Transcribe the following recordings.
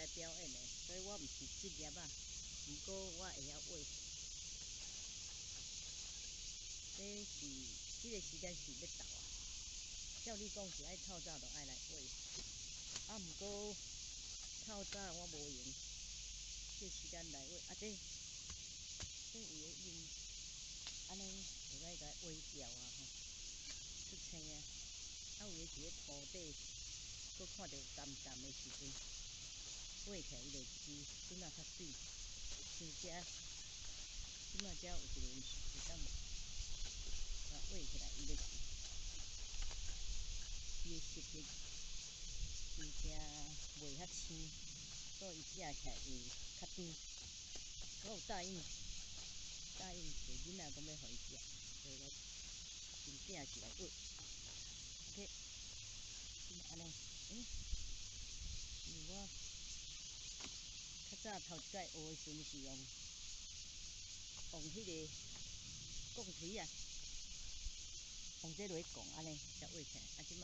來表演的，所以我毋是職業啊，毋過我會曉畫。這是這個時間是欲到啊，照理講是愛透早就愛來畫，啊，毋過透早我無閒，這個時間來畫，啊這這有的用按呢會使共畫掉啊吼，出青啊，啊有的佇咧塗底，閣看著淡淡的時陣，畫起來伊就知筍仔較媠，像這這擺這有一個會當共畫起來，伊就是伊的色澤真正袂遐青，所以伊食起來會較甜。我有答應答應一個囡仔講欲予伊食，所以我真正是來畫。OK，按呢，欸，因為我較早頭一擺學的時陣是用用彼個摃錘仔，用這落去摃按呢才畫起來。啊，這擺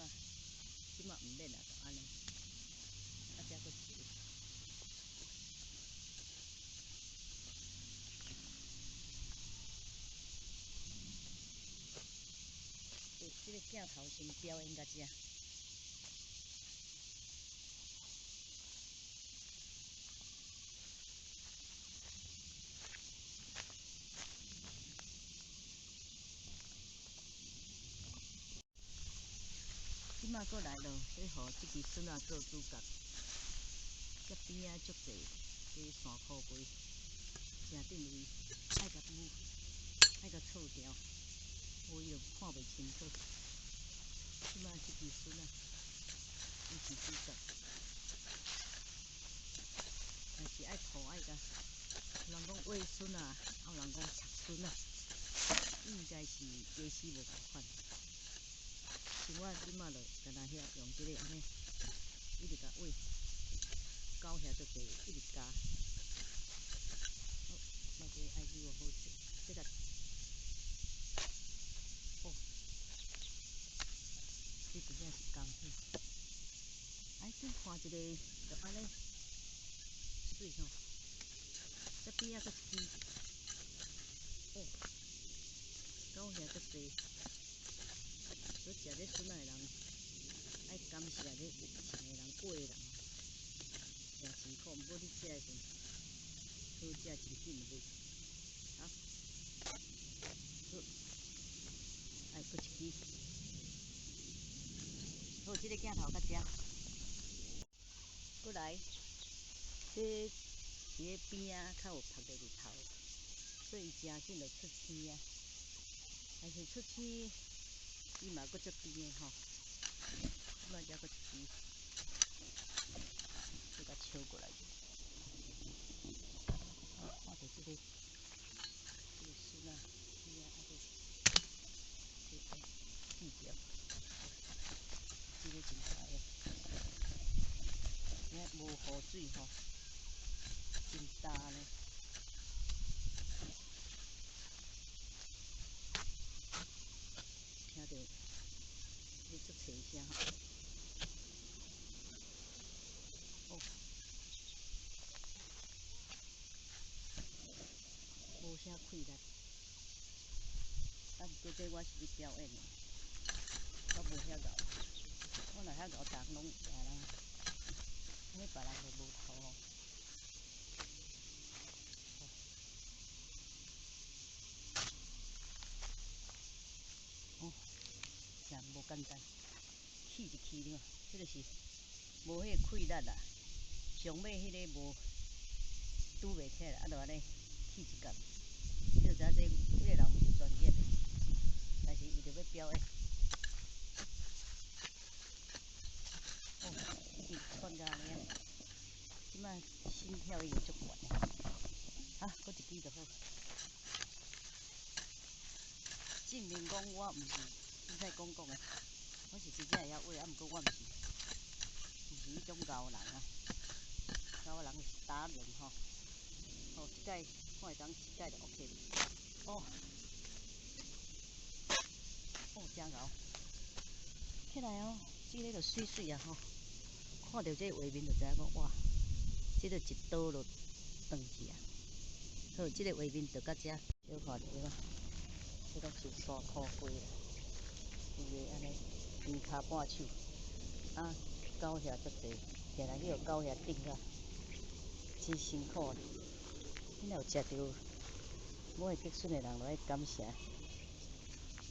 這擺毋免啊，就按呢。啊，這閣一個。欸，這个鏡頭先表演到這。這擺閣來咯，欲予這支筍仔做主角。這邊仔足濟，這山箍雞，誠頂位，愛共舞，愛共錯掉，無伊就看袂清楚。這擺這支筍仔，伊是主角，但是愛塗愛共，有人講畫筍仔，有人講插筍仔，應該是家私無仝款。像我這擺就敢若遐用這个按呢，一直共畫，狗遐足濟，一直咬。好，這个愛扭好勢，這个，哦，這真正是工夫。哎，恁看一个，就按呢，媠吼。這邊仔閣一支，哦，狗遐足濟。所以食這筍仔的人，愛感謝這有錢的人、畫的人，誠辛苦。毋過你食的時陣，好食真緊就買。好，好，愛閣一支。好，這个鏡頭到這。閣來，這佇咧邊仔較有曝著日頭，所以伊誠緊就出青啊。但是出青，伊嘛閣足甜的吼。這擺這閣一支，再共抽過來。看著這个，這个筍仔邊仔還閣這個記著，這个真大个，這無雨水吼，真焦呢。聽著，咧足齊聲吼。哦，無啥氣力。啊，毋過這我是咧表演的，我無遐𠢕。我若遐𠢕，逐人攏贏人，按呢別人就無頭路。哦，真無簡單，起一起了，這個是無彼個氣力啦。上尾彼个無拄袂起來，啊，就按呢起一角。你就知影這這个人毋是專業的，但是伊著欲表演。哦，一直喘甲按呢，這擺心跳已經足懸的。好，閣一支就好。證明講我毋是凊彩講講的，我是真正會曉畫，啊，毋過我毋是毋是彼種𠢕人啊。𠢕人是達人吼。好，這擺看會當一擺就 OK。哦，哦，誠𠢕。起來哦，這个就媠媠啊吼，看著這個畫面就知影講哇，這个一刀就斷去啊！好，這个畫面就到遮，小看著啊，這攏是山箍雞啦，規个按呢連跤半手，啊，狗遐足濟，定定去予狗遐頂啊，真辛苦。你若有食著我的激筍的人，就愛感謝，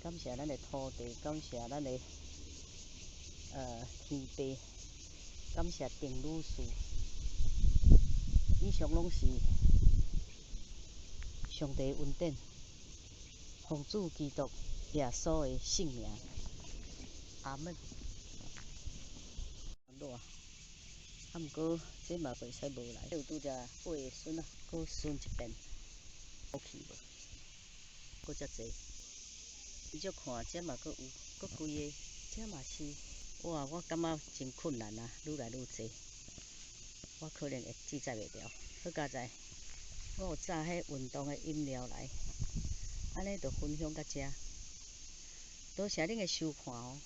感謝咱的土地，感謝咱的天父，感謝鄭女士。以上攏是上帝恩典，奉主基督耶穌的聖名，阿門。熱，啊，毋過這嘛袂使無來，有拄才八个筍啊，閣順一遍，好去無？閣遮濟，你才看，這嘛閣有，閣規個，這嘛是，哇！我感覺真困難啊，愈來愈濟，我可能會記載袂牢。好佳哉，我有炸彼運動的飲料來，按呢就分享到遮。多謝恁的收看哦。